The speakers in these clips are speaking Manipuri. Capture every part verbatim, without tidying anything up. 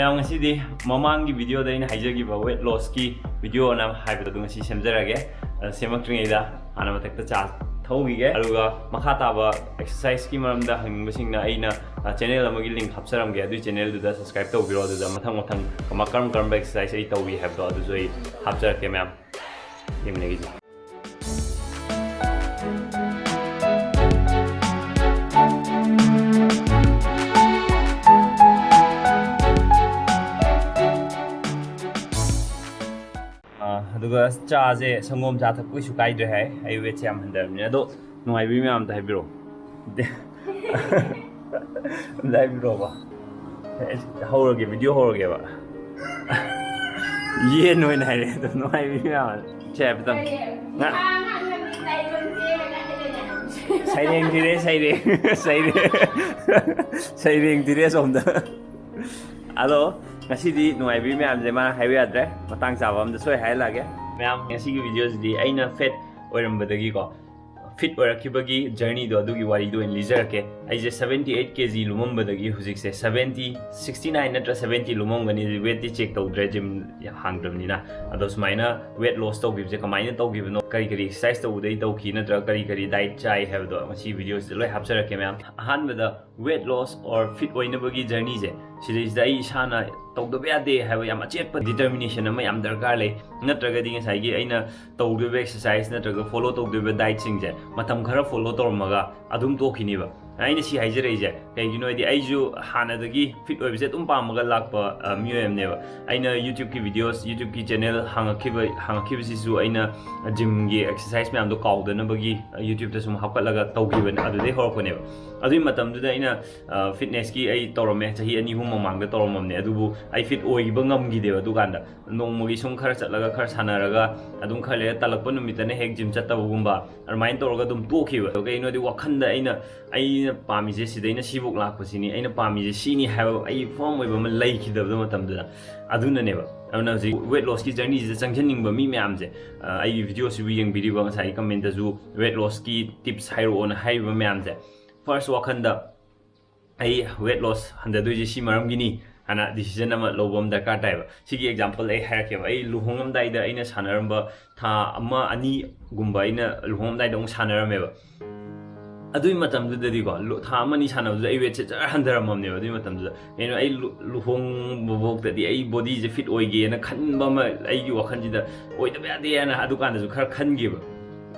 ꯃꯌꯥꯝ, ꯉꯁꯤꯗꯤ ꯃꯃꯥꯡꯒꯤ videoꯗ ꯑꯩꯅ ꯍꯥꯏꯖꯈꯤꯕ weight lossꯀꯤ videoꯅ ꯍꯥꯏꯕꯗꯣ ꯑꯗꯨ ꯉꯁꯤ ꯁꯦꯝꯖꯔꯒꯦ꯫ ꯑꯗ ꯁꯦꯝꯃꯛꯇ꯭ꯔꯤꯉꯩꯗ ꯍꯥꯟꯅ ꯃꯊꯛꯇ ꯆꯥ ꯊꯧꯈꯤꯒꯦ, ꯑꯗꯨꯒ ꯃꯈꯥ ꯇꯥꯕ exerciseꯀꯤ ꯃꯔꯝꯗ ꯍꯪꯅꯤꯡꯕꯁꯤꯡꯅ ꯑꯩꯅ channel ꯑꯃꯒꯤ link ꯍꯥꯞꯆꯔꯝꯒꯦ, ꯑꯗꯨꯒꯤ channelꯗꯨꯗ subscribe ꯇꯧꯕꯤꯔꯣ꯫ ꯑꯗꯨꯗ ꯃꯊꯪ ꯃꯊꯪ ꯀꯃ-, ꯀꯔꯝ ꯀꯔꯝꯕ exercise ꯑꯩ ꯇꯧꯏ ꯍꯥꯏꯕꯗꯣ ꯑꯗꯨꯁꯨ ꯑꯩ ꯍꯥꯞꯆꯔꯛꯀꯦ ꯃꯌꯥꯝ꯫ ꯌꯦꯡꯃꯤꯟꯅꯈꯤꯁꯦ꯫ ꯑꯥ, ꯑꯗꯨꯒ ꯆꯥꯁꯦ ꯁꯪꯒꯣꯝ ꯆꯥ ꯊꯛꯄ ꯀꯩꯁꯨ ꯀꯥꯏꯗ꯭ꯔꯦ ꯍꯥꯏ, ꯑꯩ weightꯁꯦ ꯌꯥꯝ ꯍꯟꯊꯔꯕꯅꯤꯅ꯫ ꯑꯗꯣ ꯅꯨꯡꯉꯥꯏꯕꯤ ꯃꯌꯥꯝꯗ ꯍꯥꯏꯕꯤꯔꯛꯑꯣ꯫ ꯑꯝꯇ ꯍꯥꯏꯕꯤꯔꯛꯑꯣꯕ꯫ ꯍꯧꯔꯒꯦ, video ꯍꯧꯔꯒꯦꯕ꯫ ꯌꯦꯟ ꯑꯣꯏꯅ ꯍꯥꯏꯔꯦ ꯑꯗꯣ ꯅꯨꯡꯉꯥꯏꯕꯤ ꯃꯌꯥꯝ꯫ ꯁꯦ ꯍꯥꯏꯐꯦꯠꯇꯪ꯫ ꯉꯥ-, ꯁꯩꯔꯦꯡ ꯊꯤꯔꯦ, ꯁꯩꯔꯦꯡ꯫ ꯁꯩꯔꯦꯡ꯫ ꯁꯩꯔꯦꯡ ꯊꯤꯔꯦ ꯑꯁꯣꯝꯗ꯫ ꯑꯗꯣ ꯉꯁꯤꯗꯤ ꯅꯨꯡꯉꯥꯏꯕꯤ ꯃꯌꯥꯝꯁꯦ ꯃꯥꯅ ꯍꯥꯏꯕ ꯌꯥꯗ꯭ꯔꯦ, ꯃꯇꯥꯡ ꯆꯥꯕ ꯑꯝꯗ ꯁꯣꯏ ꯍꯥꯏꯍꯜꯂꯛꯑꯒꯦ꯫ ꯃꯌꯥꯝ, ꯉꯁꯤꯒꯤ videoꯁꯤꯗꯤ ꯑꯩꯅ fat ꯑꯣꯏꯔꯝꯕꯗꯒꯤꯀꯣ, fit ꯑꯣꯏꯔꯛꯈꯤꯕꯒꯤ journeyꯗꯣ, ꯑꯗꯨꯒꯤ ꯋꯥꯔꯤꯗꯣ ꯑꯣꯏꯅ ꯂꯤꯖꯔꯛꯀꯦ꯫ ꯑꯩꯁꯦ seventy eight kg ꯂꯨꯝꯃꯝꯕꯗꯒꯤ ꯍꯧꯖꯤꯛꯁꯦ seventy, sixty nine ꯅꯠꯇ꯭ꯔ seventy ꯂꯨꯝꯃꯝꯒꯅꯤ, weightꯇꯤ check ꯇꯧꯗ꯭ꯔꯦ, gym ꯍꯥꯡꯗ꯭ꯔꯕꯅꯤꯅ꯫ ꯑꯗꯣ ꯁꯨꯃꯥꯏꯅ weight loss ꯇꯧꯈꯤꯕꯁꯦ ꯀꯃꯥꯏꯅ ꯇꯧꯈꯤꯕꯅꯣ, ꯀꯔꯤ ꯀꯔꯤ exercise ꯇꯧꯕꯗꯒꯤ ꯇꯧꯈꯤ, ꯅꯠꯇ꯭ꯔꯒ ꯀꯔꯤ ꯀꯔꯤ diet ꯆꯥꯏ ꯍꯥꯏꯕꯗꯣ ꯉꯁꯤ videoꯁꯤꯗ ꯂꯣꯏ ꯍꯥꯞꯆꯔꯛꯀꯦ ꯃꯌꯥꯝ꯫ ꯑꯍꯥꯟꯕꯗ weight loss or fit ꯑꯣꯏꯅꯕꯒꯤ journeyꯁꯦ, ꯁꯤꯗꯩꯁꯤꯗ ꯑꯩ ꯏꯁꯥꯅ ꯇꯧꯗꯕ ꯌꯥꯗꯦ ꯍꯥꯏꯕ ꯌꯥꯝ ꯑꯆꯦꯠꯄ determination ꯑꯃ ꯌꯥꯝ ꯗꯔꯀꯥꯔ ꯂꯩ꯫ ꯅꯠꯇ꯭ꯔꯒꯗꯤ ꯉꯁꯥꯏꯒꯤ ꯑꯩꯅ ꯇꯧꯗꯣꯏꯕ exercise ꯅꯠꯇ꯭ꯔꯒ follow ꯇꯧꯗꯣꯏꯕ dietꯁꯤꯡꯁꯦ ꯃꯇꯝ ꯈꯔ follow ꯇꯧꯔꯝꯃꯒ ꯑꯗꯨꯝ ꯇꯣꯛꯈꯤꯅꯤꯕ꯫ ꯑꯩꯅ ꯁꯤ ꯍꯥꯏꯖꯔꯛꯏꯁꯦ ꯀꯩꯒꯤꯅꯣ ꯍꯥꯏꯗꯤ, ꯑꯩꯁꯨ ꯍꯥꯟꯅꯗꯒꯤ fit ꯑꯣꯏꯕꯁꯦ ꯑꯗꯨꯝ ꯄꯥꯝꯃꯒ ꯂꯥꯛꯄ, ꯑ, ꯃꯤꯑꯣꯏ ꯑꯃꯅꯦꯕ꯫ ꯑꯩꯅ YouTubeꯀꯤ videos, YouTubeꯀꯤ channel ꯍꯥꯡꯉꯛꯈꯤꯕ, ꯍꯥꯡꯉꯛꯈꯤꯕꯁꯤꯁꯨ ꯑꯩꯅ gymꯒꯤ exercise ꯃꯌꯥꯝꯗꯣ ꯀꯥꯎꯗꯅꯕꯒꯤ, ꯑ, YouTubeꯇ ꯁꯨꯝ ꯍꯥꯞꯀꯠꯂꯒ ꯇꯧꯈꯤꯕꯅꯦ, ꯑꯗꯨꯗꯩ ꯍꯧꯔꯛꯄꯅꯦꯕ꯫ ꯑꯗꯨꯒꯤ ꯃꯇꯝꯗꯨꯗ ꯑꯩꯅ, ꯑ, fitnessꯀꯤ ꯑꯩ ꯇꯧꯔꯝꯃꯦ, ꯆꯍꯤ ꯑꯅꯤ ꯑꯍꯨꯝ ꯃꯃꯥꯡꯗ ꯇꯧꯔꯝꯃꯕꯅꯦ, ꯑꯗꯨꯕꯨ ꯑꯩ fit ꯑꯣꯏꯕ ꯉꯝꯈꯤꯗꯦꯕ ꯑꯗꯨꯀꯥꯟꯗ꯫ ꯅꯣꯡꯃꯒꯤ ꯁꯨꯝ ꯈꯔ ꯆꯠꯂꯒ ꯈꯔ ꯁꯥꯟꯅꯔꯒ ꯑꯗꯨꯝ ꯈꯔ ꯂꯩꯔ ꯇꯜꯂꯛꯄ ꯅꯨꯃꯤꯠꯇꯅ ꯍꯦꯛ gym ꯆꯠꯇꯕꯒꯨꯝꯕ, ꯑꯗꯨꯃꯥꯏꯅ ꯇꯧꯔꯒ ꯑꯗꯨꯝ ꯇꯣꯛꯈꯤꯕ꯫ ꯑꯗꯣ ꯀꯩꯒꯤꯅꯣꯗꯤ ꯋꯥꯈꯟꯗ ꯑꯩꯅ, ꯑꯩꯅ ꯄꯥꯝꯃꯤꯁꯦ ꯁꯤꯗꯩꯅ ꯁꯤꯐꯧ ꯂꯥꯛꯄꯁꯤꯅꯤ, ꯑꯩꯅ ꯄꯥꯝꯃꯤꯁꯦ ꯁꯤꯅꯤ ꯍꯥꯏꯕ ꯑꯩ firm ꯑꯣꯏꯕ ꯑꯃ ꯂꯩꯈꯤꯗꯕꯗꯣ ꯃꯇꯝꯗꯨꯗ꯫ ꯑꯗꯨꯅꯅꯦꯕ꯫ ꯑꯗꯨꯅ ꯍꯧꯖꯤꯛ weight lossꯀꯤ journeyꯁꯤꯗ ꯆꯪꯁꯤꯟꯅꯤꯡꯕ ꯃꯤ ꯃꯌꯥꯝꯁꯦ, ꯑ, ꯑꯩꯒꯤ videoꯁꯤꯕꯨ ꯌꯦꯡꯕꯤꯔꯤꯕ, ꯉꯁꯥꯏꯒꯤ commentꯇꯁꯨ weight lossꯀꯤ tips ꯍꯥꯏꯔꯛꯑꯣꯅ ꯍꯥꯏꯔꯤꯕ ꯃꯌꯥꯝꯁꯦ, first ꯋꯥꯈꯟꯗ ꯑꯩ weight loss ꯍꯟꯊꯗꯣꯏꯁꯦ ꯁꯤ ꯃꯔꯝꯒꯤꯅꯤ, ꯍꯥꯟꯅ decision ꯑꯃ ꯂꯧꯕ ꯑꯃ ꯗꯔꯀꯥꯔ ꯇꯥꯏꯕ꯫ ꯁꯤꯒꯤ example ꯑꯩ ꯍꯥꯏꯔꯛꯀꯦꯕ꯫ ꯑꯩ ꯂꯨꯍꯣꯡꯉꯝꯗꯥꯏꯗ ꯑꯩꯅ ꯁꯥꯟꯅꯔꯝꯕ ꯊꯥ ꯑꯃ ꯑꯅꯤꯒꯨꯝꯕ ꯑꯩꯅ ꯂꯨꯍꯣꯡꯉꯝꯗꯥꯏꯗ ꯑꯃꯨꯛ ꯁꯥꯟꯅꯔꯝꯃꯦꯕ꯫ ꯑꯗꯨꯒꯤ ꯃꯇꯝꯗꯨꯗꯗꯤꯀꯣ, ꯂꯨ-, ꯊꯥ ꯑꯃ ꯑꯅꯤ ꯁꯥꯟꯅꯕꯗꯨꯗ ꯑꯩ weightꯁꯦ ꯖꯔ ꯍꯟꯊꯔꯝꯃꯕꯅꯦꯕ꯫ ꯑꯗꯨꯒꯤ ꯃꯇꯝꯗꯨꯗ ꯀꯩꯅꯣ, ꯑꯩ ꯂꯨ-, ꯂꯨꯍꯣꯡꯕꯐꯥꯎꯗꯗꯤ ꯑꯩ bodyꯁꯦ fit ꯑꯣꯏꯒꯦꯅ ꯈꯟꯕ ꯑꯃ ꯑꯩꯒꯤ ꯋꯥꯈꯜꯁꯤꯗ ꯑꯣꯏꯗꯕ ꯌꯥꯗꯦ ꯍꯥꯏꯅ ꯑꯗꯨꯀꯥꯟꯗꯁꯨ ꯈꯔ ꯈꯟꯈꯤꯕ꯫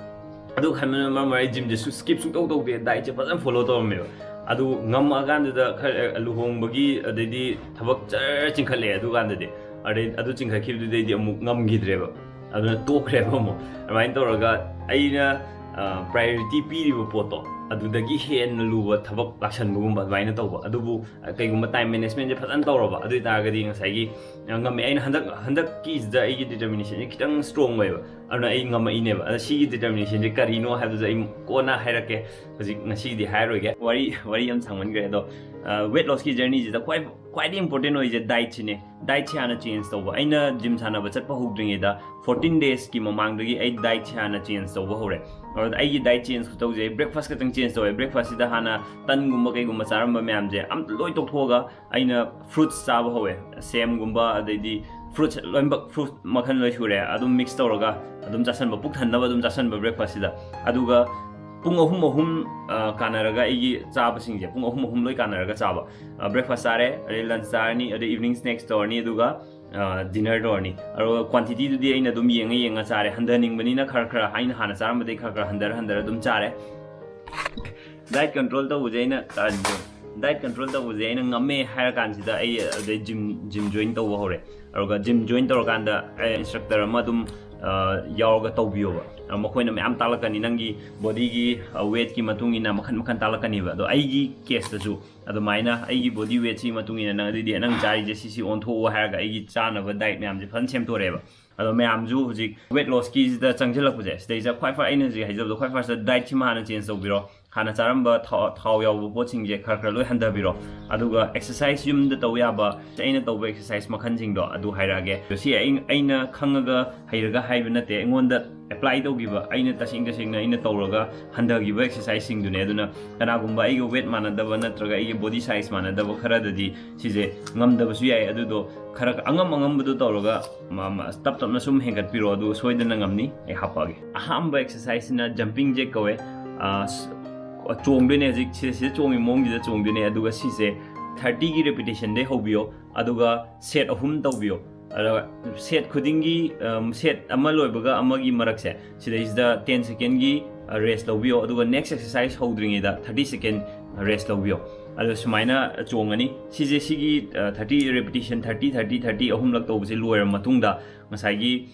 ꯑꯗꯨ ꯈꯟꯕꯅ ꯃꯔꯝ ꯑꯣꯏꯔꯒ ꯑꯩ gymꯁꯦ ꯁꯨ-, skip ꯁꯨꯡꯇꯧ ꯇꯧꯗꯦ, dietꯁꯦ ꯐꯖꯅ follow ꯇꯧꯔꯝꯃꯦꯕ꯫ ꯑꯗꯨ ꯉꯝꯃꯛꯑꯀꯥꯟꯗꯨꯗ ꯈꯔ, ꯑ, ꯂꯨꯍꯣꯡꯕꯒꯤ ꯑꯗꯩꯗꯤ ꯊꯕꯛ ꯖꯔ ꯆꯤꯡꯈꯠꯂꯛꯑꯦ ꯑꯗꯨꯀꯥꯟꯗꯗꯤ꯫ ꯑꯗꯩ ꯑꯗꯨ ꯆꯤꯡꯈꯠꯈꯤꯕꯗꯨꯗꯩꯗꯤ ꯑꯃꯨꯛ ꯉꯝꯈꯤꯗ꯭ꯔꯦꯕ꯫ ꯑꯗꯨꯅ ꯇꯣꯛꯈ꯭ꯔꯦꯕ ꯑꯃꯨꯛ꯫ ꯑꯗꯨꯃꯥꯏꯅ ꯇꯧꯔꯒ ꯑꯩꯅ, ꯑ, priority ꯄꯤꯔꯤꯕ ꯄꯣꯠꯇꯣ ꯑꯗꯨꯗꯒꯤ ꯍꯦꯟꯅ ꯂꯨꯕ ꯊꯕꯛ ꯂꯥꯛꯁꯟꯕꯒꯨꯝꯕ ꯑꯗꯨꯃꯥꯏꯅ ꯇꯧꯕ꯫ ꯑꯗꯨꯕꯨ, ꯑ, ꯀꯩꯒꯨꯝꯕ time managementꯁꯦ ꯐꯖꯅ ꯇꯧꯔꯕ, ꯑꯗꯨ ꯑꯣꯏꯇꯥꯔꯒꯗꯤ ꯉꯁꯥꯏꯒꯤ, ꯑ, ꯉꯝꯃꯦ꯫ ꯑꯩꯅ ꯍꯟꯗꯛ, ꯍꯟꯗꯛꯀꯤꯁꯤꯗ ꯑꯩꯒꯤ determinationꯁꯦ ꯈꯤꯇꯪ strong ꯑꯣꯏꯕ꯫ ꯑꯗꯨꯅ ꯑꯩ ꯉꯝꯃꯛꯏꯅꯦꯕ꯫ ꯑꯗ ꯁꯤꯒꯤ determinationꯁꯦ ꯀꯔꯤꯅꯣ ꯍꯥꯏꯕꯗꯨꯁꯨ ꯑꯩ ꯀꯣꯟꯅ ꯍꯥꯏꯔꯛꯀꯦ꯫ ꯍꯧꯖꯤꯛ ꯉꯁꯤꯒꯤꯗꯤ ꯍꯥꯏꯔꯣꯏꯒꯦ꯫ ꯋꯥꯔꯤ, ꯋꯥꯔꯤ ꯌꯥꯝ ꯁꯥꯡꯃꯟꯈ꯭ꯔꯦ꯫ ꯑꯗꯣ, ꯑ, weight lossꯀꯤ journeyꯁꯤꯗ ꯈ꯭ꯋꯥꯏ, ꯈ꯭ꯋꯥꯏꯗꯒꯤ important ꯑꯣꯏꯔꯤꯁꯦ dietꯁꯤꯅꯦ꯫ Dietꯁꯦ ꯍꯥꯟꯅ change ꯇꯧꯕ꯫ ꯑꯩꯅ gym ꯁꯥꯟꯅꯕ ꯆꯠꯄ ꯍꯧꯗ꯭ꯔꯤꯉꯩꯗ fourteen daysꯀꯤ ꯃꯃꯥꯡꯗꯒꯤ ꯑꯩ dietꯁꯦ ꯍꯥꯟꯅ change ꯇꯧꯕ ꯍꯧꯔꯦ꯫ ꯑꯗꯨꯗ ꯑꯩꯒꯤ diet change ꯈꯨꯇꯧꯁꯦ, breakfast ꯈꯛꯇꯪ change ꯇꯧꯋꯦ꯫ Breakfastꯁꯤꯗ ꯍꯥꯟꯅ ꯇꯟꯒꯨꯝꯕ ꯀꯩꯒꯨꯝꯕ ꯆꯥꯔꯝꯕ ꯃꯌꯥꯝꯁꯦ ꯑꯝꯇ ꯂꯣꯏ ꯇꯣꯛꯊꯣꯛꯑꯒ ꯑꯩꯅ fruits ꯆꯥꯕ ꯍꯧꯋꯦ꯫ ꯁꯦꯝꯒꯨꯝꯕ, ꯑꯗꯩꯗꯤ fruits ꯂꯣꯏꯅꯃꯛ, fruit ꯃꯈꯜ ꯂꯣꯏ ꯁꯨꯔꯦ꯫ ꯑꯗꯨꯝ mix ꯇꯧꯔꯒ ꯑꯗꯨꯝ ꯆꯥꯁꯟꯕ, ꯄꯨꯛ ꯊꯟꯅꯕ ꯑꯗꯨꯝ ꯆꯥꯁꯟꯕ breakfastꯁꯤꯗ꯫ ꯑꯗꯨꯒ ꯄꯨꯡ ꯑꯍꯨꯝ ꯑꯍꯨꯝ, ꯑ, ꯀꯥꯟꯅꯔꯒ ꯑꯩꯒꯤ ꯆꯥꯕꯁꯤꯡꯁꯦ ꯄꯨꯡ ꯑꯍꯨꯝ ꯑꯍꯨꯝ ꯂꯣꯏ ꯀꯥꯟꯅꯔꯒ ꯆꯥꯕ꯫ ꯑ, breakfast ꯆꯥꯔꯦ, ꯑꯗꯩ lunch ꯆꯥꯔꯅꯤ, ꯑꯗꯩ evening snacks ꯇꯧꯔꯅꯤ, ꯑꯗꯨꯒ, ꯑ, dinner ꯇꯧꯔꯅꯤ꯫ ꯑꯗꯨꯒ quantityꯗꯨꯗꯤ ꯑꯩꯅ ꯑꯗꯨꯝ ꯌꯦꯡꯉ ꯌꯦꯡꯉ ꯆꯥꯔꯦ꯫ ꯍꯟꯊꯅꯤꯡꯕꯅꯤꯅ ꯈꯔ ꯈꯔ, ꯑꯩꯅ ꯍꯥꯟꯅ ꯆꯥꯔꯝꯕꯗꯒꯤ ꯈꯔ ꯈꯔ ꯍꯟꯊꯔ ꯍꯟꯊꯔ ꯑꯗꯨꯝ ꯆꯥꯔꯦ꯫ Diet control ꯇꯧꯕꯁꯦ ꯑꯩꯅ, ꯑ, diet control ꯇꯧꯕꯁꯦ ꯑꯩꯅ ꯉꯝꯃꯦ ꯍꯥꯏꯔ ꯀꯥꯟꯁꯤꯗ ꯑꯩ ꯑꯗꯩ gym, gym join ꯇꯧꯕ ꯍꯧꯔꯦ꯫ ꯑꯗꯨꯒ gym join ꯇꯧꯔꯀꯥꯟꯗ ꯑꯩ instructor ꯑꯃ ꯑꯗꯨꯝ, ꯑ, ꯌꯥꯎꯔꯒ ꯇꯧꯕꯤꯌꯣꯕ꯫ ꯑ, ꯃꯈꯣꯏꯅ ꯃꯌꯥꯝ ꯇꯥꯛꯂꯛꯀꯅꯤ, ꯅꯪꯒꯤ bodyꯒꯤ, ꯑ, weightꯀꯤ ꯃꯇꯨꯡ ꯏꯟꯅ ꯃꯈꯟ ꯃꯈꯟ ꯇꯥꯛꯂꯛꯀꯅꯤꯕ꯫ ꯑꯗꯣ ꯑꯩꯒꯤ caseꯇꯁꯨ ꯑꯗꯨꯃꯥꯏꯅ ꯑꯩꯒꯤ body weightꯁꯤꯒꯤ ꯃꯇꯨꯡ ꯏꯟꯅ ꯅꯪ, ꯑꯗꯨꯗꯤ ꯅꯪ ꯆꯥꯔꯤꯁꯦ ꯁꯤꯁꯤ ꯑꯣꯟꯊꯣꯛꯑꯣ ꯍꯥꯏꯔꯒ ꯑꯩꯒꯤ ꯆꯥꯅꯕ diet ꯃꯌꯥꯝꯁꯦ ꯐꯖꯅ ꯁꯦꯝꯗꯣꯔꯛꯑꯦꯕ꯫ ꯑꯗꯣ ꯃꯌꯥꯝꯁꯨ ꯍꯧꯖꯤꯛ weight lossꯀꯤꯁꯤꯗ ꯆꯪꯁꯤꯜꯂꯛꯄꯁꯦ, ꯁꯤꯗꯩꯁꯤꯗ ꯈ꯭ꯋꯥꯏ ꯐ-, ꯑꯩꯅ ꯍꯧꯖꯤꯛ ꯍꯥꯏꯖꯕꯗꯣ, ꯈ꯭ꯋꯥꯏ firstꯇ dietꯁꯤꯃ ꯍꯥꯟꯅ change ꯇꯧꯕꯤꯔꯣ꯫ ꯍꯥꯟꯅ ꯆꯥꯔꯝꯕ ꯊꯥꯎ, ꯊꯥꯎ ꯌꯥꯎꯕ ꯄꯣꯠꯁꯤꯡꯁꯦ ꯈꯔ ꯈꯔ ꯂꯣꯏ ꯍꯟꯊꯕꯤꯔꯣ꯫ ꯑꯗꯨꯒ exercise, ꯌꯨꯝꯗ ꯇꯧ ꯌꯥꯕ ꯑꯩꯅ ꯇꯧꯕ exercise ꯃꯈꯜꯁꯤꯡꯗꯣ ꯑꯗꯨ ꯍꯥꯏꯔꯛꯑꯒꯦ꯫ ꯑꯗꯣ ꯁꯤ ꯑꯩ, ꯑꯩꯅ ꯈꯪꯉꯒ ꯍꯩꯔꯒ ꯍꯥꯏꯕ ꯅꯠꯇꯦ, ꯑꯩꯉꯣꯟꯗ ꯑꯦꯄ꯭ꯂꯥꯏ ꯇꯧꯈꯤꯕ, ꯑꯩꯅ ꯇꯁꯦꯡ ꯇꯁꯦꯡꯅ ꯑꯩꯅ ꯇꯧꯔꯒ ꯍꯟꯊꯈꯤꯕ ꯑꯦꯛꯁꯔꯁꯥꯏꯁꯁꯤꯡꯗꯨꯅꯦ꯫ ꯑꯗꯨꯅ ꯀꯅꯥꯒꯨꯝꯕ ꯑꯩꯒ ꯋꯦꯠ ꯃꯥꯟꯅꯗꯕ ꯅꯠꯇ꯭ꯔꯒ ꯑꯩꯒꯤ ꯕꯣꯗꯤ ꯁꯥꯏꯖ ꯃꯥꯟꯅꯗꯕ ꯈꯔꯗꯗꯤ ꯁꯤꯁꯦ ꯉꯝꯗꯕꯁꯨ ꯌꯥꯏ꯫ ꯑꯗꯨꯗꯣ ꯈꯔ ꯑꯉꯝ ꯑꯉꯝꯕꯗꯣ ꯇꯧꯔꯒ ꯃ- ꯃ- ꯇꯞ ꯇꯞꯅ ꯁꯨꯝ ꯍꯦꯟꯒꯠꯄꯤꯔꯣ, ꯑꯗꯨꯒ ꯁꯣꯏꯗꯅ ꯉꯝꯅꯤ꯫ ꯑꯩ ꯍꯥꯞꯄꯛꯑꯒꯦ꯫ ꯑꯍꯥꯟꯕ ꯑꯦꯛꯁꯔꯁꯥꯏꯁꯁꯤꯅ ꯖꯝꯄꯤꯡ ꯖꯦꯛ ꯀꯧꯋꯦ꯫ ꯑ, ꯁ- ꯆꯣꯡꯗꯣꯏꯅꯦ ꯍꯧꯖꯤꯛ꯫ ꯁꯤ- ꯁꯤꯗ ꯆꯣꯡꯉꯤ ꯃꯑꯣꯡꯁꯤꯗ ꯆꯣꯡꯗꯣꯏꯅꯦ꯫ ꯑꯗꯨꯒ ꯁꯤꯁꯦ ꯊꯥꯔꯇꯤꯒꯤ ꯔꯦꯄꯤꯇꯦꯁꯟꯗꯩ ꯍꯧꯕꯤꯌꯣ꯫ ꯑꯗꯨꯒ ꯁꯦꯠ ꯑꯍꯨꯝ ꯇꯧꯕꯤꯌꯣ꯫ ꯑꯗꯨꯒ ꯁꯦꯠ ꯈꯨꯗꯤꯡꯒꯤ, ꯑꯝ, ꯁꯦꯠ ꯑꯃ ꯂꯣꯏꯕꯒ ꯑꯃꯒꯤ ꯃꯔꯛꯁꯦ, ꯁꯤꯗꯩꯁꯤꯗ ꯇꯦꯟ ꯁꯦꯀꯦꯟꯒꯤ ꯔꯦꯁ ꯂꯧꯕꯤꯌꯣ꯫ ꯑꯗꯨꯒ ꯅꯦꯛꯁ ꯑꯦꯛꯁꯔꯁꯥꯏꯁ ꯍꯧꯗ꯭ꯔꯤꯉꯩꯗ ꯊꯥꯔꯇꯤ ꯁꯦꯀꯦꯟ ꯔꯦꯁ ꯂꯧꯕꯤꯌꯣ꯫ ꯑꯗꯣ ꯁꯨꯃꯥꯏꯅ ꯆꯣꯡꯉꯅꯤ꯫ ꯁꯤꯁꯦ, ꯁꯤꯒꯤ ꯊꯥꯔꯇꯤ ꯔꯦꯄꯤꯇꯦꯁꯟ, ꯊꯥꯔꯇꯤ ꯊꯥꯔꯇꯤ ꯊꯥꯔꯇꯤ ꯑꯍꯨꯝꯂꯛ ꯇꯧꯕꯁꯦ ꯂꯣꯏꯔꯕ ꯃꯇꯨꯡꯗ ꯉꯁꯥꯏꯒꯤ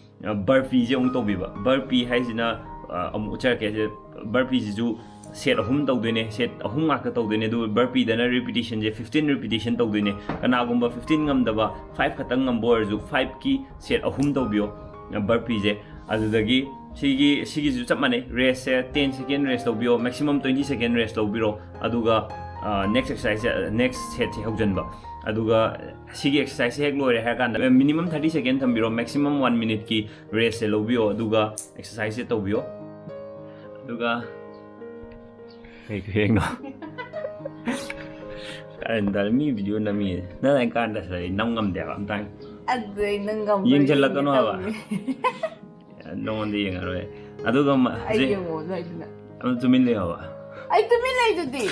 ꯕꯔꯄꯤꯁꯦ ꯑꯃꯨꯛ ꯇꯧꯕꯤꯕ꯫ ꯕꯔꯄꯤ ꯍꯥꯏꯁꯤꯅ, ꯑ, ꯑꯃꯨꯛ ꯎꯠꯆꯔꯛꯀꯦ꯫ ꯁꯦ, ꯕꯔꯄꯤꯁꯤꯁꯨ ꯁꯦꯠ ꯑꯍꯨꯝ ꯇꯧꯗꯣꯏꯅꯦ꯫ ꯁꯦꯠ ꯑꯍꯨꯝ ꯉꯥꯛꯇ ꯇꯧꯗꯣꯏꯅꯦ꯫ ꯑꯗꯨꯒ ꯕꯔꯄꯤꯗꯅ ꯔꯤꯄꯤꯇꯤꯁꯟꯁꯦ ꯐꯤꯐꯇꯤꯟ ꯔꯤꯄꯤꯇꯤꯁꯟ ꯇꯧꯗꯣꯏꯅꯦ꯫ ꯀꯅꯥꯒꯨꯝꯕ ꯐꯤꯐꯇꯤꯟ ꯉꯝꯗꯕ, ꯐꯥꯏꯚ ꯈꯛꯇꯪ ꯉꯝꯕ ꯑꯣꯏꯔꯁꯨ ꯐꯥꯏꯚꯀꯤ ꯁꯦꯠ ꯑꯍꯨꯝ ꯇꯧꯕꯤꯌꯣ, ꯕꯔꯄꯤꯁꯦ꯫ ꯑꯗꯨꯗꯒꯤ ꯁꯤꯒꯤ, ꯁꯤꯒꯤꯁꯨ ꯆꯞ ꯃꯥꯟꯅꯩ꯫ ꯔꯦꯁꯁꯦ ꯇꯦꯟ ꯁꯦꯀꯦꯟ ꯔꯦꯁ ꯂꯧꯕꯤꯌꯣ, ꯃꯦꯛꯁꯤꯃꯝ ꯇ꯭ꯋꯦꯟꯇꯤ ꯁꯦꯀꯦꯟ ꯔꯦꯁ ꯂꯧꯕꯤꯔꯣ꯫ ꯑꯗꯨꯒ ꯅꯦꯛꯁ ꯑꯦꯛꯁꯔꯁꯥꯏꯁꯁꯦ, ꯅꯦꯛꯁ ꯁꯦꯠꯁꯦ ꯍꯧꯖꯤꯟꯕ꯫ ꯑꯗꯨꯒ ꯁꯤꯒꯤ ꯑꯦꯛꯁꯔꯁꯥꯏꯁꯁꯦ ꯍꯦꯛ ꯂꯣꯏꯔꯦ ꯍꯥꯏꯔ ꯀꯥꯟꯗ ꯃꯤꯅꯤꯃꯝ ꯊꯥꯔꯇꯤ ꯁꯦꯀꯦꯟ ꯊꯝꯕꯤꯔꯣ, ꯃꯦꯛꯁꯤꯃꯝ ꯋꯥꯟ ꯃꯤꯅꯤꯠꯀꯤ ꯔꯦꯁꯁꯦ ꯂꯧꯕꯤꯌꯣ꯫ ꯑꯗꯨꯒ ꯑꯦꯛꯁꯔꯁꯥꯏꯁꯁꯦ ꯇꯧꯕꯤꯌꯣ꯫ ꯑꯗꯨꯒ ꯀꯩ ꯈꯨꯌꯦꯡꯅꯣ? ꯀꯔꯟ ꯇꯥꯔꯦ, ꯃꯤ ꯚꯤꯗꯤꯑꯣ ꯅꯝꯃꯤ꯫ ꯅꯪ ꯑꯩ ꯀꯥꯟꯗ ꯑꯩ ꯅꯝ ꯉꯝꯗꯦꯕ ꯑꯝꯇꯪ꯫ ꯑꯗꯨ ꯑꯩ ꯅꯪ ꯉꯝꯕ꯭ꯔꯥ ꯌꯦꯡꯁꯤꯜꯂꯛꯀꯅꯣ ꯌꯦꯡꯒꯦ ꯍꯥꯏꯕ꯫ ꯇꯧꯕꯅꯦ꯫ ꯅꯉꯣꯟꯗ ꯌꯦꯡꯉꯔꯣꯏ꯫ ꯑꯗꯨꯒ ꯃ-, ꯑꯩ ꯍꯧꯖꯤꯛ ꯌꯦꯡꯉꯣ ꯑꯗꯨꯋꯥꯏꯗꯨꯅ꯫ ꯑꯗꯨ ꯇꯨꯃꯤꯟ ꯂꯩꯌꯣꯕ꯫ ꯑꯩ ꯇꯨꯃꯤꯟ ꯂꯩꯗꯨꯗꯤ꯫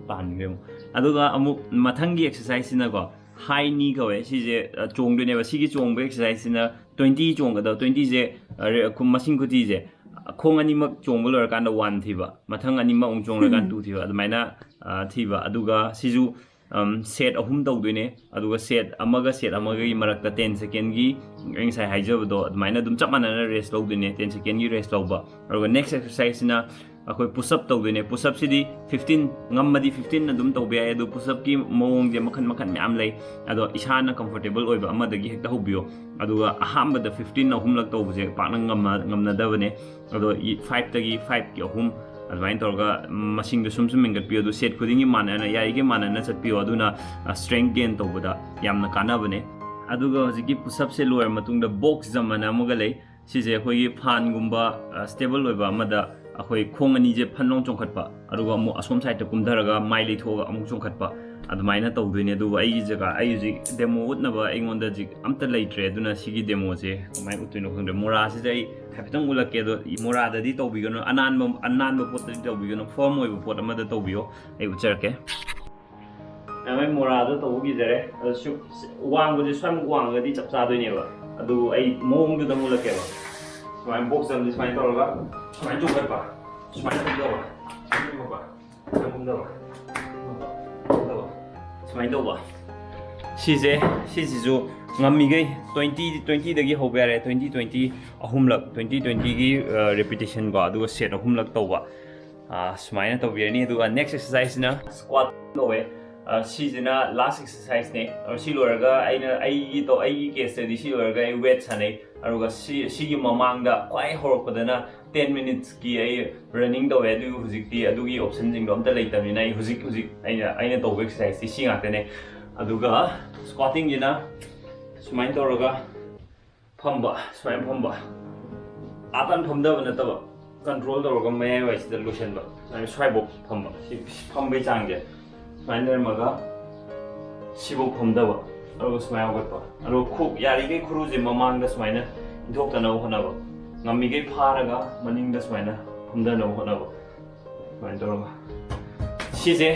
ꯄꯥꯟꯈ꯭ꯔꯦ ꯑꯃꯨꯛ꯫ ꯑꯗꯨꯒ ꯑꯃꯨꯛ ꯃꯊꯪꯒꯤ ꯑꯦꯛꯁꯔꯁꯥꯏꯁꯁꯤꯅꯀꯣ, ꯍꯥꯏ ꯅꯤ ꯀꯧꯋꯦ꯫ ꯁꯤꯁꯦ, ꯑ, ꯆꯣꯡꯗꯣꯏꯅꯦꯕ꯫ ꯁꯤꯒꯤ ꯆꯣꯡꯕ ꯑꯦꯛꯁꯔꯁꯥꯏꯁꯁꯤꯅ ꯇ꯭ꯋꯦꯟꯇꯤ ꯆꯣꯡꯒꯗꯕ꯫ ꯇ꯭ꯋꯦꯟꯇꯤꯁꯦ, ꯑ, ꯔꯦ-, ꯈꯨ-, ꯃꯁꯤꯡ ꯈꯨꯊꯤꯁꯦ, ꯑ, ꯈꯣꯡ ꯑꯅꯤꯃꯛ ꯆꯣꯡꯕ ꯂꯣꯏꯔꯀꯥꯟꯗ ꯋꯥꯟ ꯊꯤꯕ, ꯃꯊꯪ ꯑꯅꯤꯃꯛ ꯑꯃꯨꯛ ꯆꯣꯡꯂꯀꯥꯟꯗ ꯇꯨ ꯊꯤꯕ, ꯑꯗꯨꯃꯥꯏꯅ, ꯑ, ꯊꯤꯕ꯫ ꯑꯗꯨꯒ ꯁꯤꯁꯨ, ꯑꯝ, ꯁꯦꯠ ꯑꯍꯨꯝ ꯇꯧꯗꯣꯏꯅꯦ꯫ ꯑꯗꯨꯒ ꯁꯦꯠ ꯑꯃꯒ ꯁꯦꯠ ꯑꯃꯒꯒꯤ ꯃꯔꯛꯇ ꯇꯦꯟ ꯁꯦꯀꯦꯟꯒꯤ ꯑꯩ ꯉꯁꯥꯏ ꯍꯥꯏꯖꯕꯗꯣ ꯑꯗꯨꯃꯥꯏꯅ ꯑꯗꯨꯝ ꯆꯞ ꯃꯥꯟꯅꯅ ꯔꯦꯁ ꯂꯧꯗꯣꯏꯅꯦ, ꯇꯦꯟ ꯁꯦꯀꯦꯟꯒꯤ ꯔꯦꯁ ꯂꯧꯕ꯫ ꯑꯗꯨꯒ ꯅꯦꯛꯁ ꯑꯦꯛꯁꯔꯁꯥꯏꯁꯁꯤꯅ ꯑꯩꯈꯣꯏ ꯄꯨꯁꯑꯞ ꯇꯧꯗꯣꯏꯅꯦ꯫ ꯄꯨꯁꯑꯞꯁꯤꯗꯤ ꯐꯤꯐꯇꯤꯟ, ꯉꯝꯃꯗꯤ ꯐꯤꯐꯇꯤꯟ ꯑꯗꯨꯝ ꯇꯧꯕ ꯌꯥꯏ꯫ ꯑꯗꯣ ꯄꯨꯁꯑꯞꯀꯤ ꯃꯑꯣꯡꯁꯦ ꯃꯈꯟ ꯃꯈꯟ ꯃꯌꯥꯝ ꯂꯩ꯫ ꯑꯗꯣ ꯏꯁꯥꯅ ꯀꯝꯐꯣꯔꯇꯦꯕꯜ ꯑꯣꯏꯕ ꯑꯃꯗꯒꯤ ꯍꯦꯛꯇ ꯍꯧꯕꯤꯌꯣ꯫ ꯑꯗꯨꯒ ꯑꯍꯥꯟꯕꯗ ꯐꯤꯐꯇꯤꯟ ꯑꯍꯨꯝꯂꯛ ꯇꯧꯕꯁꯦ ꯄꯥꯛꯅ ꯉꯝꯃ-, ꯉꯝꯅꯗꯕꯅꯦ꯫ ꯑꯗꯣ ꯐꯥꯏꯚꯇꯒꯤ, ꯐꯥꯏꯚꯀꯤ ꯑꯍꯨꯝ, ꯑꯗꯨꯃꯥꯏꯅ ꯇꯧꯔꯒ ꯃꯁꯤꯡꯗꯣ ꯁꯨꯝ ꯁꯨꯝ ꯍꯦꯟꯒꯠꯄꯤꯌꯣ꯫ ꯑꯗꯨ ꯁꯦꯠ ꯈꯨꯗꯤꯡꯒꯤ ꯃꯥꯟꯅꯅ, ꯌꯥꯔꯤꯈꯩ ꯃꯥꯟꯅꯅ ꯆꯠꯄꯤꯌꯣ꯫ ꯑꯗꯨꯅ, ꯑ, ꯁ꯭ꯇꯔꯦꯡ ꯒꯦꯟ ꯇꯧꯕꯗ ꯌꯥꯝꯅ ꯀꯥꯟꯅꯕꯅꯦ꯫ ꯑꯗꯨꯒ ꯍꯧꯖꯤꯛꯀꯤ ꯄꯨꯁꯑꯞꯁꯦ ꯂꯣꯏꯔ ꯃꯇꯨꯡꯗ ꯕꯣꯛꯁ ꯖꯝ ꯑꯅ ꯑꯃꯒ ꯂꯩ꯫ ꯁꯤꯁꯦ ꯑꯩꯈꯣꯏꯒꯤ ꯐꯥꯟꯒꯨꯝꯕ ꯁ꯭ꯇꯦꯕꯜ ꯑꯣꯏꯕ ꯑꯃꯗ ꯑꯩꯈꯣꯏ ꯈꯣꯡ ꯑꯅꯤꯁꯦ ꯐꯟ ꯂꯥꯎ ꯆꯣꯡꯈꯠꯄ, ꯑꯗꯨꯒ ꯑꯃꯨꯛ ꯑꯁꯣꯝ ꯁꯥꯏꯗꯠꯇ ꯀꯨꯝꯊꯔꯒ ꯃꯥꯏ ꯂꯩꯊꯣꯛꯑꯒ ꯑꯃꯨꯛ ꯆꯣꯡꯈꯠꯄ, ꯑꯗꯨꯃꯥꯏꯅ ꯇꯧꯗꯣꯏꯅꯦ꯫ ꯑꯗꯨꯕꯨ ꯑꯩꯒꯤ ꯖꯒꯥ, ꯑꯩ ꯍꯧꯖꯤꯛ ꯗꯦꯃꯣ ꯎꯠꯅꯕ ꯑꯩꯉꯣꯟꯗ ꯍꯧꯖꯤꯛ ꯑꯝꯇ ꯂꯩꯇ꯭ꯔꯦ꯫ ꯑꯗꯨꯅ ꯁꯤꯒꯤ ꯗꯦꯃꯣꯁꯦ ꯀꯃꯥꯏꯅ ꯎꯠꯇꯣꯏꯅꯣ ꯈꯪꯗ꯭ꯔꯦ꯫ ꯃꯣꯔꯥꯁꯤꯗ ꯑꯩ ꯍꯥꯏꯐꯦꯠꯇꯪ ꯎꯠꯂꯛꯀꯦ꯫ ꯑꯗꯣ ꯃꯣꯔꯥꯗꯗꯤ ꯇꯧꯕꯤꯒꯅꯨ, ꯑꯅꯥꯟꯕ, ꯑꯅꯥꯟꯕ ꯄꯣꯠꯇꯗꯤ ꯇꯧꯕꯤꯒꯅꯨ, ꯐꯔꯝ ꯑꯣꯏꯕ ꯄꯣꯠ ꯑꯃꯗ ꯇꯧꯕꯤꯌꯣ꯫ ꯑꯩ ꯎꯠꯆꯔꯛꯀꯦ꯫ ꯃꯌꯥꯝ, ꯑꯩ ꯃꯣꯔꯥꯗꯣ ꯇꯧꯕ ꯀꯤꯖꯔꯦ꯫ ꯑꯗꯣ ꯁꯨ-, ꯋꯥꯡꯕꯁꯦ ꯁ꯭ꯋꯥꯏꯃꯨꯛ ꯋꯥꯡꯉꯒꯗꯤ ꯆꯞ ꯆꯥꯗꯣꯏꯅꯦꯕ꯫ ꯑꯗꯨ ꯑꯩ ꯃꯑꯣꯡꯗꯨꯗ ꯃꯨꯜꯂꯛꯀꯦꯕ꯫ ꯁꯨꯃꯥꯏꯅ ꯕꯣꯛꯁ ꯑꯃꯗꯤ ꯁꯨꯃꯥꯏꯅ ꯇꯧꯔꯒ ꯁꯨꯃꯥꯏꯅ ꯆꯣꯡꯈꯠꯄ, ꯁꯨꯃꯥꯏꯅ ꯀꯨꯝꯊꯕ, ꯁꯨꯃꯥꯏꯅ ꯀꯨꯝꯊꯕ, ꯁꯨꯃꯥꯏꯅ ꯀꯨꯝꯊꯕ, ꯀꯨꯝꯊꯕ, ꯁꯨꯃꯥꯏꯅ ꯇꯧꯕ꯫ ꯁꯤꯁꯦ, ꯁꯤꯁꯤꯁꯨ ꯉꯝꯃꯤꯈꯩ twenty, twenty ꯗꯒꯤ ꯍꯧꯕ ꯌꯥꯔꯦ꯫ Twenty, twenty ꯑꯍꯨꯝꯂꯛ, twenty, twenty ꯒꯤ, ꯑ, repetition ꯀꯣ, ꯑꯗꯨꯒ set ꯑꯍꯨꯝꯂꯛ ꯇꯧꯕ꯫ ꯑ, ꯁꯨꯃꯥꯏꯅ ꯇꯧꯕꯤꯔꯅꯤ꯫ ꯑꯗꯨꯒ next exercise ꯁꯤꯅ squat ꯀꯧꯋꯦ꯫ ꯑ, ꯁꯤꯁꯤꯅ last exercise ꯅꯦ꯫ ꯑꯗꯣ ꯁꯤ ꯂꯣꯏꯔꯒ ꯑꯩꯅ, ꯑꯩꯒꯤ ꯇꯧ-, ꯑꯩꯒꯤ case ꯇꯗꯤ ꯁꯤ ꯂꯣꯏꯔꯒ ꯑꯩ weight ꯁꯥꯟꯅꯩ꯫ ꯑꯗꯨꯒ ꯁꯤ, ꯁꯤꯒꯤ ꯃꯃꯥꯡꯗ ꯈ꯭ꯋꯥꯏ ꯍꯧꯔꯛꯄꯗꯅ ten minutes ꯀꯤ ꯑꯩ running ꯇꯧꯋꯦ꯫ ꯑꯗꯨ ꯍꯧꯖꯤꯛꯇꯤ ꯑꯗꯨꯒꯤ option ꯁꯤꯡꯗꯣ ꯑꯝꯇ ꯂꯩꯇꯕꯅꯤꯅ ꯑꯩ ꯍꯧꯖꯤꯛ, ꯍꯧꯖꯤꯛ ꯑꯩꯅ, ꯑꯩꯅ ꯇꯧꯕ exercise ꯇꯤ ꯁꯤ ꯉꯥꯛꯇꯅꯦ꯫ ꯑꯗꯨꯒ squatting ꯁꯤꯅ ꯁꯨꯃꯥꯏꯅ ꯇꯧꯔꯒ ꯐꯝꯕ, ꯁꯨꯃꯥꯏꯅ ꯐꯝꯕ꯫ ꯑꯥ ꯇꯥꯟ ꯐꯝꯊꯕ ꯅꯠꯇꯕ, control ꯇꯧꯔꯒ ꯃꯌꯥꯏꯋꯥꯏꯁꯤꯗ ꯂꯣꯏꯁꯟꯕ꯫ ꯁꯨꯃꯥꯏꯅ ꯁ꯭ꯋꯥꯏꯐꯥꯎ ꯐꯝꯕ꯫ ꯁꯤ, ꯁꯤ ꯐꯝꯕꯩ ꯆꯥꯡꯁꯦ꯫ ꯁꯨꯃꯥꯏꯅ ꯂꯩꯔꯝꯃꯒ ꯁꯤꯐꯥꯎ ꯐꯝꯊꯕ꯫ ꯑꯗꯨꯒ ꯁꯨꯃꯥꯏꯅ ꯍꯧꯒꯠꯄ꯫ ꯑꯗꯨꯒ ꯈꯨ-, ꯌꯥꯔꯤꯈꯩ ꯈꯨꯔꯨꯁꯦ ꯃꯃꯥꯡꯗ ꯁꯨꯃꯥꯏꯅ ꯏꯟꯊꯣꯛꯇꯅꯕ ꯍꯣꯠꯅꯕ꯫ ꯉꯝꯃꯤꯈꯩ ꯐꯥꯔꯒ ꯃꯅꯤꯡꯗ ꯁꯨꯃꯥꯏꯅ ꯐꯝꯊꯅꯕ ꯍꯣꯠꯅꯕ꯫ ꯁꯨꯃꯥꯏꯅ ꯇꯧꯔꯒ꯫ ꯁꯤꯁꯦ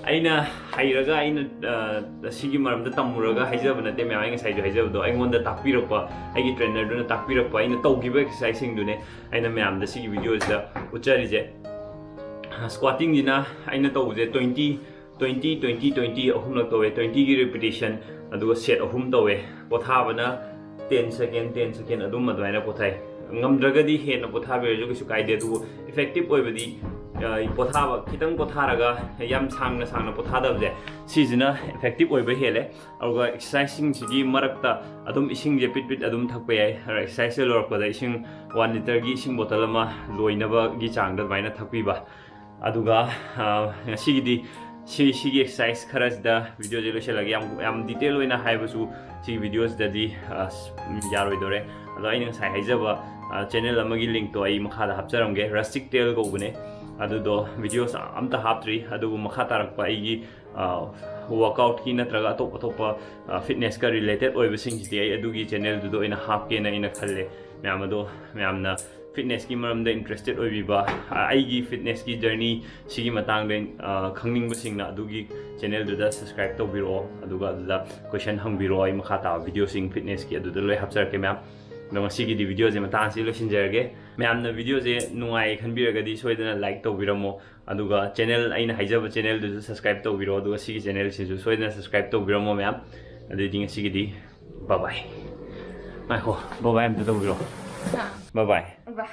ꯑꯩꯅ ꯍꯩꯔꯒ, ꯑꯩꯅ, ꯑ, ꯁꯤꯒꯤ ꯃꯔꯝꯗ ꯇꯝꯃꯨꯔꯒ ꯍꯥꯏꯖꯕ ꯅꯠꯇꯦ, ꯃꯌꯥꯝ꯫ ꯑꯩ ꯉꯁꯥꯏꯁꯨ ꯍꯥꯏꯖꯕꯗꯣ, ꯑꯩꯉꯣꯟꯗ ꯇꯥꯛꯄꯤꯔꯛꯄ, ꯑꯩꯒꯤ trainer ꯗꯨꯅ ꯇꯥꯛꯄꯤꯔꯛꯄ, ꯑꯩꯅ ꯇꯧꯈꯤꯕ exercise ꯁꯤꯡꯗꯨꯅꯦ ꯑꯩꯅ ꯃꯌꯥꯝꯗ ꯁꯤꯒꯤ video ꯁꯤꯗ ꯎꯠꯆꯔꯤꯁꯦ꯫ Squatting ꯁꯤꯅ ꯑꯩꯅ ꯇꯧꯕꯁꯦ twenty, twenty, twenty, twenty ꯑꯍꯨꯝꯂꯛ ꯇꯧꯋꯦ, twenty ꯒꯤ repetition, ꯑꯗꯨꯒ set ꯑꯍꯨꯝ ꯇꯧꯋꯦ꯫ ꯄꯣꯊꯥꯕꯅ ten second, ten second ꯑꯗꯨꯝ ꯑꯗꯨꯃꯥꯏꯅ ꯄꯣꯊꯥꯏ꯫ ꯉꯝꯗ꯭ꯔꯒꯗꯤ ꯍꯦꯟꯅ ꯄꯣꯊꯥꯕꯤꯔꯁꯨ ꯀꯩꯁꯨ ꯀꯥꯏꯗꯦ, ꯑꯗꯨꯕꯨ effective ꯑꯣꯏꯕꯗꯤ, ꯑ, ꯄꯣꯊꯥꯕ, ꯈꯤꯇꯪ ꯄꯣꯊꯥꯔꯒ ꯌꯥꯝ ꯁꯥꯡꯅ ꯁꯥꯡꯅ ꯄꯣꯊꯥꯗꯕꯁꯦ, ꯁꯤꯁꯤꯅ effective ꯑꯣꯏꯕ ꯍꯦꯜꯂꯦ꯫ ꯑꯗꯨꯒ exercise ꯁꯤꯡꯁꯤꯒꯤ ꯃꯔꯛꯇ ꯑꯗꯨꯝ ꯏꯁꯤꯡꯁꯦ ꯄꯤꯠ ꯄꯤꯠ ꯑꯗꯨꯝ ꯊꯛꯄ ꯌꯥꯏ꯫ ꯑꯗ exercise ꯁꯦ ꯂꯣꯏꯔꯛꯄꯗ ꯏꯁꯤꯡ one liter ꯒꯤ ꯏꯁꯤꯡ bottle ꯑꯃ ꯂꯣꯏꯅꯕꯒꯤ ꯆꯥꯡꯗ ꯑꯗꯨꯃꯥꯏꯅ ꯊꯛꯄꯤꯕ꯫ ꯑꯗꯨꯒ, ꯑ, ꯉꯁꯤꯒꯤꯗꯤ ꯁꯤ ꯁꯤꯒꯤ ꯑꯦꯛꯁꯔꯁꯥꯏꯁ ꯈꯔꯁꯤꯗ ꯚꯤꯗꯤꯑꯣꯁꯦ ꯂꯣꯏꯁꯤꯜꯂꯒꯦ꯫ ꯌꯥꯝ ꯌꯥꯝ ꯗꯤꯇꯦꯜ ꯑꯣꯏꯅ ꯍꯥꯏꯕꯁꯨ ꯁꯤꯒꯤ ꯚꯤꯗꯤꯑꯣꯁꯤꯗꯗꯤ ꯑ, ꯌꯥꯔꯣꯏꯗꯧꯔꯦ꯫ ꯑꯗꯣ ꯑꯩꯅ ꯉꯁꯥꯏ ꯍꯥꯏꯖꯕ ꯆꯦꯅꯦꯜ ꯑꯃꯒꯤ ꯂꯤꯡꯛꯇꯣ ꯑꯩ ꯃꯈꯥꯗ ꯍꯥꯞꯆꯔꯝꯒꯦ꯫ ꯔꯁꯇꯤꯛ ꯇꯦꯜ ꯀꯧꯕꯅꯦ꯫ ꯑꯗꯨꯗꯣ ꯚꯤꯗꯤꯑꯣꯁ ꯑꯝꯇ ꯍꯥꯞꯇ꯭ꯔꯤ, ꯑꯗꯨꯕꯨ ꯃꯈꯥ ꯇꯥꯔꯛꯄ ꯑꯩꯒꯤ ꯋꯥꯔꯛꯑꯥꯎꯠꯀꯤ ꯅꯠꯇ꯭ꯔꯒ ꯑꯇꯣꯞ ꯑꯇꯣꯞꯄ ꯐꯤꯠꯅꯦꯁꯀ ꯔꯤꯂꯦꯇꯦꯠ ꯑꯣꯏꯕꯁꯤꯡꯁꯤꯗꯤ ꯑꯩ ꯑꯗꯨꯒꯤ ꯆꯦꯅꯦꯜꯗꯨꯗ ꯑꯣꯏꯅ ꯍꯥꯞꯀꯦꯅ ꯑꯩꯅ ꯈꯜꯂꯦ꯫ ꯃꯌꯥꯝ ꯑꯗꯣ, ꯃꯌꯥꯝꯅ ꯐꯤꯠꯅꯦꯁꯀꯤ ꯃꯔꯝꯗ ꯏꯟꯇꯔꯦꯁꯇꯦꯠ ꯑꯣꯏꯕꯤꯕ, ꯑ, ꯑꯩꯒꯤ ꯐꯤꯠꯅꯦꯁꯀꯤ ꯖꯔꯅꯤ ꯁꯤꯒꯤ ꯃꯇꯥꯡꯗ ꯑ, ꯈꯪꯅꯤꯡꯕꯁꯤꯡꯅ ꯑꯗꯨꯒꯤ ꯆꯦꯅꯦꯜꯗꯨꯗ ꯁꯕꯁꯀ꯭ꯔꯥꯏꯕ ꯇꯧꯕꯤꯔꯛꯑꯣ, ꯑꯗꯨꯒ ꯑꯗꯨꯗ ꯀꯣꯏꯁꯟ ꯍꯪꯕꯤꯔꯛꯑꯣ꯫ ꯑꯩ ꯃꯈꯥ ꯇꯥꯕ ꯚꯤꯗꯤꯑꯣꯁꯤꯡ ꯐꯤꯠꯅꯦꯁꯀꯤ ꯑꯗꯨꯗ ꯂꯣꯏ ꯍꯥꯞꯆꯔꯛꯀꯦ ꯃꯌꯥꯝ꯫ ꯑꯗꯣ ꯉꯁꯤꯒꯤꯗꯤ ꯚꯤꯗꯤꯑꯣꯁꯦ ꯃꯇꯥꯡ ꯑꯁꯤ ꯂꯣꯏꯁꯤꯟꯖꯔꯒꯦ꯫ ꯃꯌꯥꯝꯅ ꯚꯤꯗꯤꯑꯣꯁꯦ ꯅꯨꯡꯉꯥꯏ ꯈꯟꯕꯤꯔꯒꯗꯤ ꯁꯣꯏꯗꯅ ꯂꯥꯏꯛ ꯇꯧꯕꯤꯔꯝꯃꯣ, ꯑꯗꯨꯒ ꯆꯦꯅꯦꯜ, ꯑꯩꯅ ꯍꯥꯏꯖꯕ ꯆꯦꯅꯦꯜꯗꯨꯁꯨ ꯁꯕꯁꯀ꯭ꯔꯥꯏꯕ ꯇꯧꯕꯤꯔꯣ, ꯑꯗꯨꯒ ꯁꯤꯒꯤ ꯆꯦꯅꯦꯜꯁꯤꯁꯨ ꯁꯣꯏꯗꯅ ꯁꯕꯁꯀ꯭ꯔꯥꯏꯕ ꯇꯧꯕꯤꯔꯝꯃꯣ ꯃꯌꯥꯝ꯫ ꯑꯗꯨꯗꯤ ꯉꯁꯤꯒꯤꯗꯤ ꯕꯥꯏ ꯕꯥꯏ꯫ ꯉꯥꯏꯈꯣ, ꯕꯥꯏ ꯕꯥꯏ ꯑꯝꯇ ꯇꯧꯕꯤꯔꯣ꯫ ꯕꯥꯏ ꯕꯥꯏ꯫ ꯕꯥꯏ꯫